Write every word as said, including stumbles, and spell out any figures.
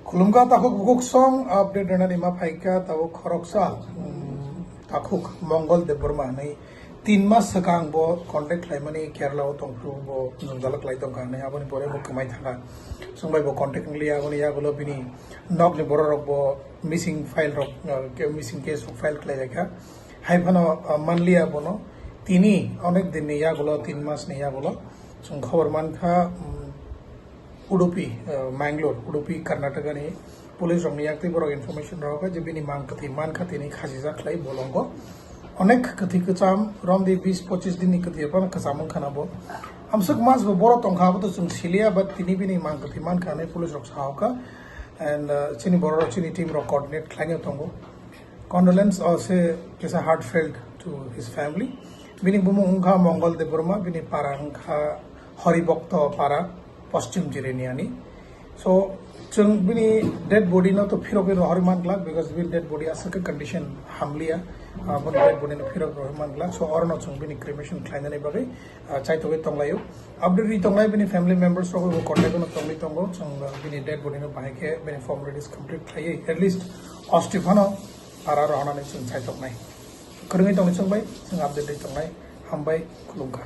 Khulumkha takhuk bukhuk song update rwnani ma phaikha tabuk khoroksa, um, takhuk Mongol Debbarma hinwi tin mas swkang bo contact khlaimani Kerala o tongphuru bo jwngjal khlai tongkha hinwi aboni pore bo kwmai thangkha. Chwng bai bo contact wngliya aboni yagulo bini nokni borok rok bo missing file rok, uh, ke-, missing case rok file khlailaikha. Hai phano, uh, manliya bono tini onek din ni yagulo tin mas ni yagulo chwng khobor mankha, um, Udupi, uh, Mangalore, Udupi, Karnataka ni police rokni yaktwi borok information rohorkha je bini mang kwthwi mankha tini khasijak khlai bolongo. Onek kwthwi kwcham romdi bis pochis din ni kwthwi phano kwcham wngkha na bo. Amswk mas bo borok tongkha abo to chwng siliya, but tini bini mang kwthwi mankha hinwi police rok sahokha. And, uh, chini borok rok chini team rok coordinate khlaino tongo. Condolence o se kisa heartfelt to his family. Bini bumung wngkha Mongol Debbarma, bini para wngkha Horibokto Para, Poschim Jiraniani. So, chwng bini dead body no to phirogwi rohorwi man glak, because bini dead body aswk khe condition hamliya, ah, bini dead body no phirogwi rohorwi man glak. So, orono chwng bini cremation khlainani bagwi, ah, chaitogwi tonglaio. Update ri tongnai bini family members rok bo contact no tongwi tongo. Chwng, ah, bini dead body no bahai khe bini formalities complete khlaiwi at least osti phano para rohornani chwng chaitoknai. Kwrwngwi tongni chwng bai chwng update ri tongnai. Hambai, khulumkha.